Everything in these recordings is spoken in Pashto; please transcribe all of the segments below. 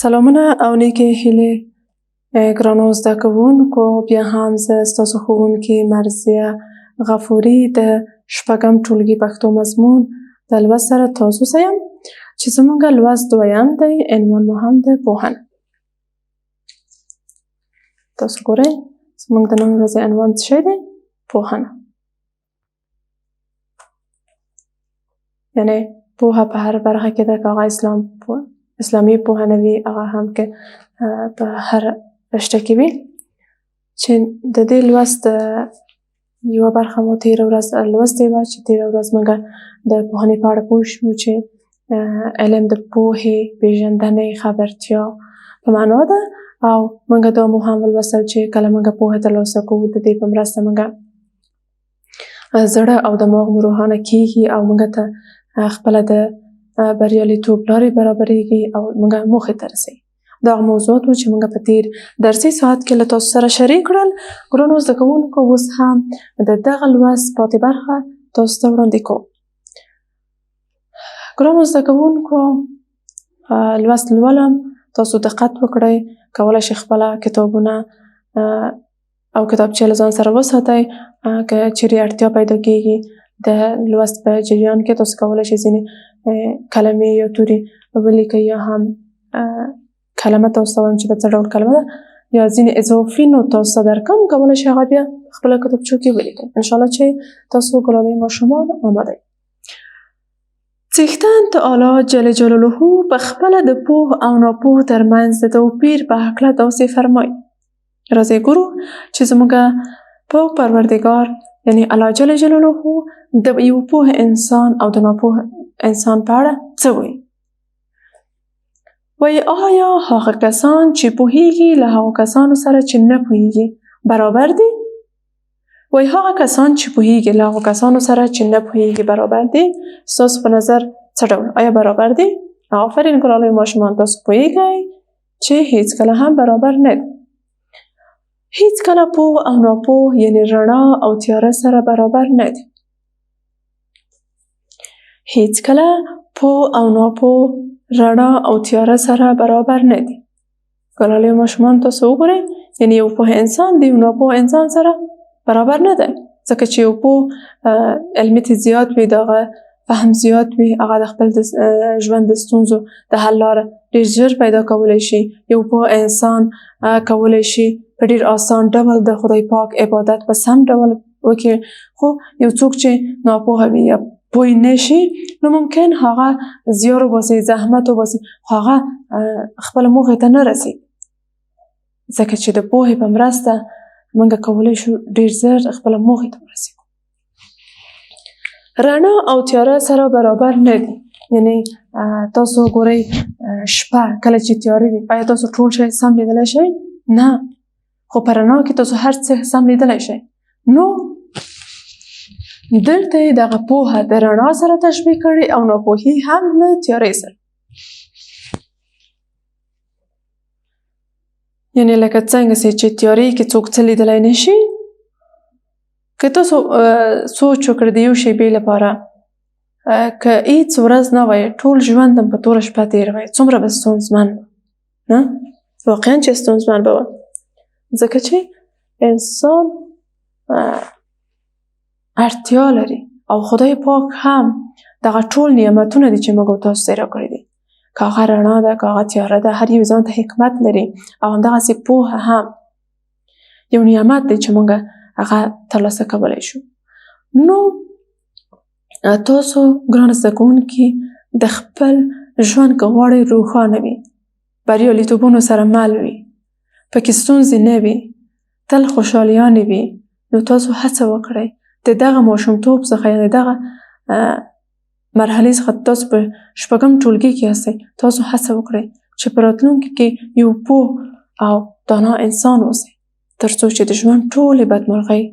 سلامونه او نیکې هیلې ګرانو زده کوونکو، بیا هم زه ستاسو ښوونکې مرضیه غفوري د شپږم ټولګي پښتو مضمون د لوست سره تاسو سره یم چې زموږ لوست دویم دی، عنوان مو هم د پوهنه. تاسو ګورئ زموږ د نن ورځې عنوان څه شی دی؟ پوهنه. یعنی پوهه په هر برخه کې ده، که هغه اسلامي پوهه نه وي، هغه هم که په هر رشته کې وي. چې د دې لوست یوه برخه مو تېره ورځ لوستې وه، چې تېره ورځ موږ د پوهنې په اړه پوه شو چې علم د پوهې، پېژندنې، خبرتیا په معنا ده. او موږ دا مو هم ولوستل چې کله موږ پوهه ترلاسه کوو، د دې په مرسته موږ زړه او دماغ مو روښانه کیږي او موږ ته خپله د بریالیتوب لارې برابرېږي او موږ موخې ته رسوي. دا هغه موضوعات وو چې موږ په تېر درسي ساعت کې له تاسو سره شریک کړل. ګرانو زده کوونکو، اوس هم د دغه لوست پاتې برخه تاسو ته وړاندې کوم. ګرانو زده کوونکو، لوست لولم، تاسو دقت وکړئ، کولی شئ خپله کتابونه او کتابچې له ځان سره وساتئ. که چیرې اړتیا پیدا کیږي د لوست په جریان کې، تاسو کولی شئ ځینې کلمې یا توري ولیکئ، یا هم کلمه تاسو ته وایم چې دا څه ډول کلمه ده، یا ځینې اضافي نوټ تاسو ته درکوم، کولی شئ هغه بیا خپله کتابچو کې ولیکئ. انشاءالله چې تاسو ګلالي ماشومان آماده یئ. څښتن تعالی جل جلاله په خپله د پوه او ناپوه ترمنځ د توپیر په هکله داسې فرمایي. راځئ ګورو چې زموږ پاک پروردګار یعنی الله جل جلاله د یو پوه انسان او د ناپوه انسان په اړه څه وایي. وایي آیا هغه کسان چې پوهیږي له هغو کسانو سره چې نه پوهیږي برابر دي؟ وایي هغه کسان چې پوهیږي له هغو کسانو سره چې نه پوهیږي برابر دي؟ ستاسو په نظر څه ډول، آیا برابر دي؟ آفرین ګلالیو ماشومان، تاسو پوهیږئ چې هیڅکله هم برابر نه دي. هیڅکله پوه او ناپوه یعنی رڼا او تیاره سره برابر نه دي. هیڅکله پوه او ناپوه رڼا او تیاره سره برابر نه دي. ګلالیو ماشومان تاسو وګورئ، یعنی یو پوه انسان د یو ناپوه انسان سره برابر نه دی، ځکه چې یو پوه علمیت یې زیات وي، د هغه فهم زیات وي، هغه د خپل ژوند د ستونزو د حل لاره ډېر ژر پیدا کولی شي. یو پوه انسان کولی شي په ډېر آسان ډول د خدای پاک عبادت په سم ډول وکړي. خو یو څوک چې ناپوهه وي یا پوه نه شي، نو ممکن هغه زیار وباسي، زحمت وباسي، خو هغه خپل موخې ته نه رسي، ځکه چې د پوهې په مرسته موږ کولی شو ډېر ژر خپل موخې ته ورسېږو. رڼا او تیاره سره برابر نه دي. یعنی تاسو ګورئ شپه کله چې تیاره وي، آیا تاسو ټول شی سم لیدلی شئ؟ نه، خو په رڼا کې تاسو هر څه سم لیدلی شئ. نو دلته یې دغه پوهه د رڼا سره تشبیه کړې او ناپوهي هم له تیارې سره. یعنی لکه څنګه چې تیارې کې څوک څه لیدلی نه شي، که تاسو سوچ وکړئ د یو شیبې لپاره، که هیڅ ورځ نه وای، ټول ژوند هم په توره شپه تېر وای، څومره به ستونزمن وه؟ نه، واقعا چې ستونزمن به وه، ځکه چې انسان اړتیا لري او خدای پاک هم دغه ټول نعمتونه دي چې موږ تاسو ته راکړي دي، که هغه رڼا ده، که هغه تیاره ده، هر یو ځان ته حکمت لري او همدغسې پوهه هم یو نعمت دی چې موږ هغه ترلاسه کولی شو. نو تاسو ګران زده کوونکي د خپل ژوند که غواړئ روښانه وي، بریالیتوبونو سره مل وي، پکې ستونزې نه وي، تل خوشحالیانې وي، نو تاسو هڅه وکړئ د دغه ماشومتوب څخه، یعنې دغه مرحلې څخه تاسو په شپږم ټولګي کې یاستئ، تاسو هڅه وکړئ چې په راتلونکي کې یو پوه او دانا انسان اوسئ، تر څو چې د ژوند ټولې بدمرغۍ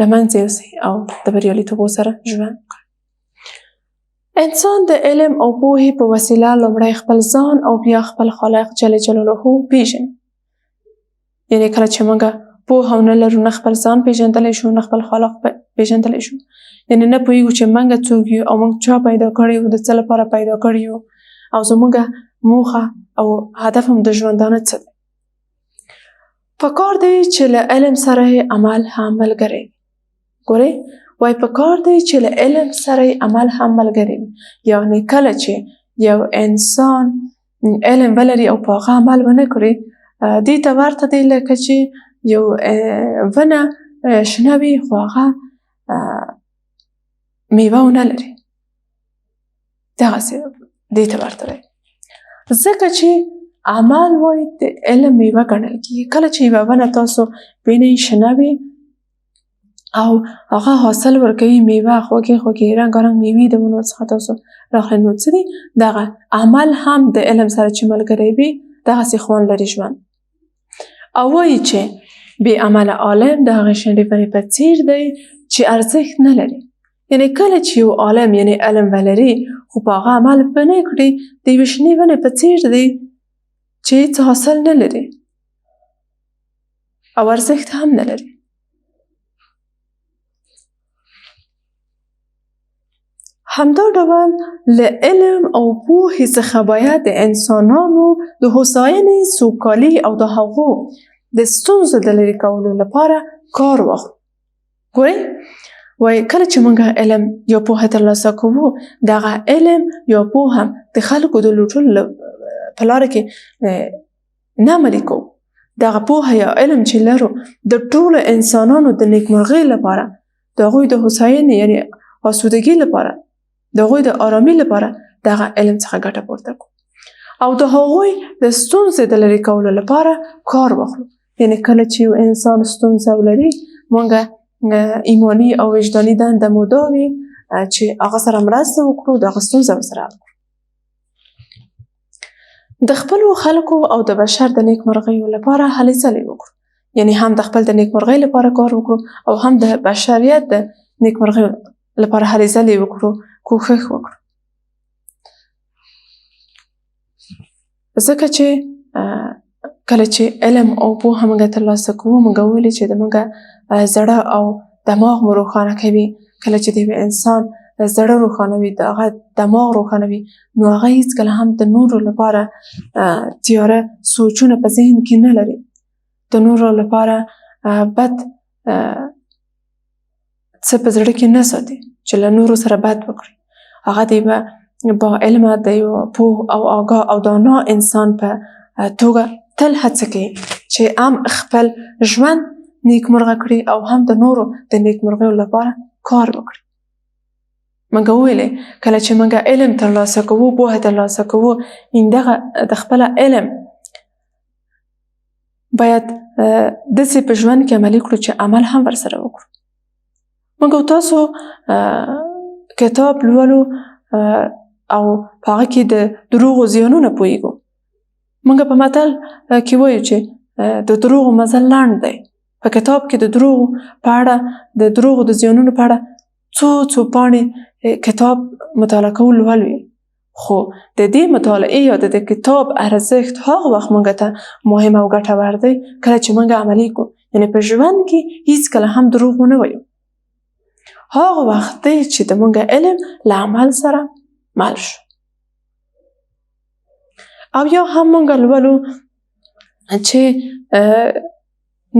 له منځه یوسئ او د بریالیتوبو سره ژوند وکړئ. انسان د علم او پوهې په وسیله لومړی خپل ځان او بیا خپل خالق جل جلاله پیژني. یعنی کله چې موږ پوهه نه لرو، نه خپل ځان پیژندلی شو، نه خپل خالق پیژندلی شو، یعنی نه پوهیږو چې موږ څوک یو او موږ چا پیدا کړي یو، د څه لپاره پیدا کړي یو او زموږ موخه او هدف هم د ژوندانه څه دی. پکار دی چې له علم سره عمل هم ملګری وي. ګورئ، وایي پکار دی چې له علم سره عمل هم ملګری وي، یعنې کله چې یو انسان علم ولري او په هغه عمل ونه کړي، دې ته ورته دی لکه چې یو ونه شنه وي خو هغه میوه ونه لري، دغسې دې ته ورته دی. ځکه چې عمل وایي د علم میوه ګڼل کېږي. کله چې یوه ونه تاسو وینئ شنه وي او هغه حاصل ورکوي، میوه خوږې خوږې رنګارنګ میوې د ونو څخه تاسو راخلئ، نو څه دي دغه عمل هم د علم سره چې ملګری وي دغسې خوند لري ژوند. او وایي چې بې عمله عالم د هغې شنډې ونې په څیر دی چې ارزښت نه لري. یعنې کله چې یو عالم یعنې علم ولري خو په هغه عمل ونه کړي، د یوې شنې ونې په څیر دی چې هېڅ حاصل نه لري او ارزښت هم نه لري. همدا ډول له علم او پوهې څخه باید د انسانانو د هوساینې، سوکالي او د هغو د ستونزو د لرې کولو لپاره کار واخلو. ګورئ، وایي کله چې موږ علم یا پوهه ترلاسه کوو، دغه علم یا پوهه د خلکو د لوټلو په لاره کې نه عملي کوو. دغه پوهه یا علم چې لرو د ټولو انسانانو د نیکمرغۍ لپاره، د هغوی د هوساینې یعنې آسودګۍ لپاره، د هغوی د آرامي لپاره دغه علم څخه ګټه پورته کړو او د هغوی د ستونزې د لرې کولو لپاره کار واخلو. یعنې کله چې یو انسان ستونزه ولري، موږ ایماني او وجداني دنده مو دا وي چې هغه سره مرسته وکړو، د هغه ستونزه ورسره حل کړو. د خپلو خلکو او د بشر د نیکمرغیو لپاره هلې ځلې وکړو، یعنې هم د خپل د نیکمرغۍ لپاره کار وکړو او هم د بشریت د نیکمرغیو لپاره هلې ځلې وکړو، کوښښ وکړو. ځکه چې کله چې علم او پوهه موږ ترلاسه کوو، موږ ویلي چې د موږ زړه او دماغ مو روښانه کوي. کله چې د یو انسان زړه روښانه وي، د هغه دماغ روښانه وي، نو هغه هیڅکله هم د نورو لپاره تیاره سوچونه په ذهن کې نه لري، د نورو لپاره بد څه په زړه کې نه ساتي چې له نورو سره بد وکړي. هغه د یوه با علمه، د یو پوه او آګاه او دانا انسان په توګه تل هڅه کوي چې هم خپل ژوند نیکمرغه کړي او هم د نورو د نیکمرغیو لپاره کار وکړي. موږ وویلې کله چې موږ علم ترلاسه کوو، پوهه ترلاسه کوو، دغه د خپل علم باید داسې په ژوند کې عملي کړو چې عمل هم ورسره وکړو. موږ او تاسو کتاب لولو او په هغه کې د دروغو زیانونه پوهېږو. موږ په متل کې وایو چې د دروغو مزل لنډ دی. په کتاب کې د دروغو په اړه، د دروغو د زیانونو په اړه څو څو پاڼې کتاب مطالعه کول لولو، خو د دې مطالعې یا د دې کتاب ارزښت هغه وخت موږ ته مهم او ګټور دی کله چې موږ عملي کړو. یعنې په ژوند کې هیڅکله هم دروغ ونه وایو. هغه وخت دی چې د موږ علم له عمل سره مل شو. او یا هم موږ لولو چې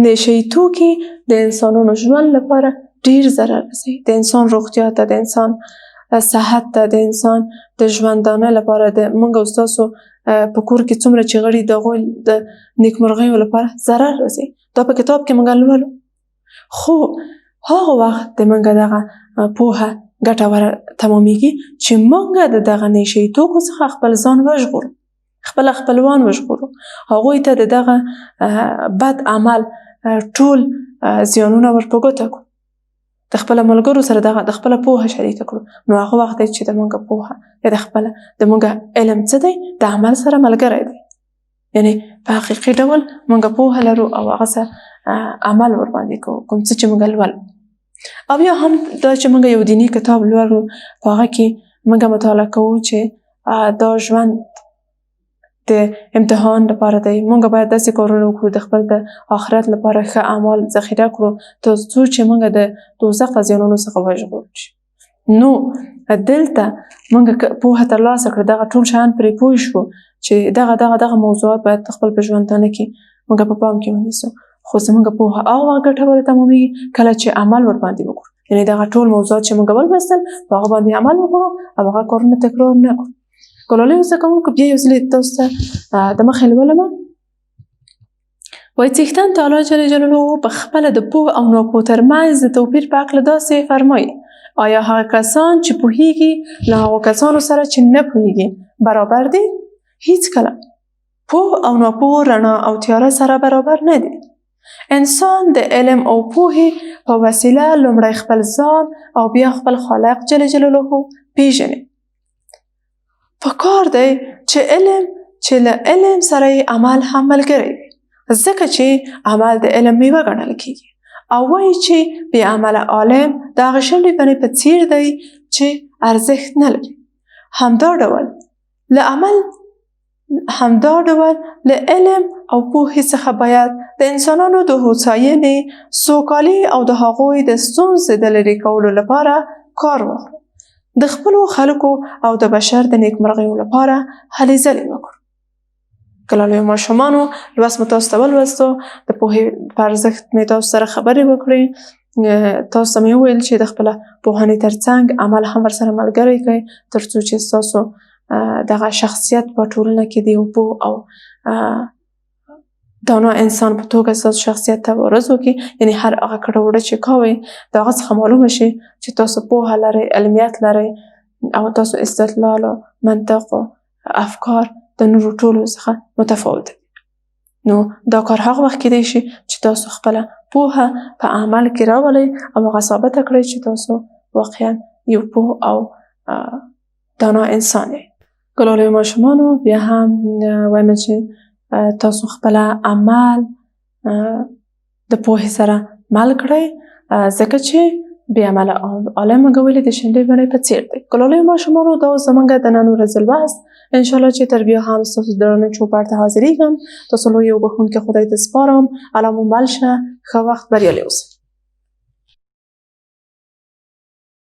نشه یي توکي د انسانانو ژوند لپاره ډیر ضرر رسوي، د انسان روغتیا ته، د انسان صحت ته، د انسان د ژوندانه لپاره، د موږ او ستاسو په کور کې څومره چې غړي د هغوی د نیکمرغیو لپاره ضرر رسوي. دا په کتاب کې موږ لولو، خو هغه وخت د موږ دغه پوهه ګټوره تمامیږي چې موږ د دغه نشه یي توکو څخه خپل ځان وژغورو، خپل خپلوان وژغورو، هغوی ته د دغه بد عمل ټول زیانونه ور په ګوته کړو، د خپل ملګرو سره دغه د خپله پوهه شریکه کړو. نو هغه وخت دی چې د موږ پوهه یا د خپل د موږ علم څه دی، د عمل سره ملګری دی. یعنې په حقیقي ډول موږ پوهه لرو او هغه څه عمل ورباندې کوو کوم څه چې موږ لولو. او یا هم دا چې موږ یو دیني کتاب لولو، په هغه کې موږ مطالعه کوو چې دا ژوند د امتحان لپاره دی، موږ باید داسې کارونه وکړو د خپل د آخرت لپاره ښه اعمال ذخیره کړو تر څو چې موږ د دوزخ له زیانونو څخه وژغورل شو. نو دلته موږ پوهه ترلاسه کړه، دغه ټول شیان پرې پوه شو چې دغه دغه دغه موضوعات باید خپل په ژوندانه کې موږ په پام کې ونیسو. خو زموږ پوهه هغه وخت ګټوره تمامېږي کله چې عمل ورباندې وکړو، یعنې دغه ټول موضوعات چې موږ ولوستل په هغه باندې عمل وکړو او هغه کارونه تکرار نه کړو. ګلالیو زده کوونکو، بیا یو ځل تاسو ته د مخې لولم. وایي څښتن تعالی جل جلاله په خپله د پوه او ناپوه ترمنځ د توپیر په هکله داسې فرمایي: آیا هغه کسان چې پوهیږي له هغو کسانو سره چې نه پوهیږي برابر دي؟ هیڅکله. پوه او ناپوه رڼا او تیاره سره برابر نه دي. انسان د علم او پوهې په وسیله لومړی خپل ځان او بیا خپل خالق جل جلاله پیژني. پکار دی چې علم چې له علم سره یې عمل هم ملګری وي، ځکه چې عمل د علم میوه ګڼل کیږي. او وایي چې بې عمله عالم د هغه شلې ونې په څیر دی چې ارزښت نه لري. همدا ډول له عمل همدا ډول له علم او پوهې څخه باید د انسانانو د هوساینې، سوکالۍ او د هغوی د ستونزې د لرې کولو لپاره کار واخلو، د خپلو خلکو او د بشر د نیکمرغیو لپاره هلې ځلې وکړو. ګلالیو ماشومانو، لوست مو تاسو ته ولوستو، د پوهې په ارزښت مې تاسو سره خبرې وکړې. تاسو ته مې وویل چې د خپله پوهنې ترڅنګ عمل هم ورسره ملګری کړئ، تر څو چې ستاسو دغه شخصیت په ټولنه کې د یو پوه او دانا انسان په توګه ستاسو شخصیت ته بارز وکړي. یعنې هر هغه کړه وړه چې کوئ د هغه څخه معلومه شي چې تاسو پوهه لرئ، علمیت لرئ او تاسو استدلال او منطق او افکار د نورو ټولو څخه متفاوت دي. نو دا کار هغه وخت کېدای شي چې تاسو خپله پوهه په عمل کې راولئ او هغه ثابته کړئ چې تاسو واقعا یو پوه او دانا انسان یئ. ګلالیو ماشومانو، بیا هم وایم چې تاسو خپله عمل د پوهې سره مل کړئ، ځکه چې بې عمله عالم موږ ویلي د شنډې ونې په څیر دی. ګلالیو ماشومانو، دا اوس زموږ د نن ورځې لوست. انشاءالله چې تر بیا هم ستاسو درنو چوپړ ته حاضرېږم. تاسو لوی او بښونکی خدای ته سپارم. الله مو مل شه. ښه وخت، بریالي اوسئ.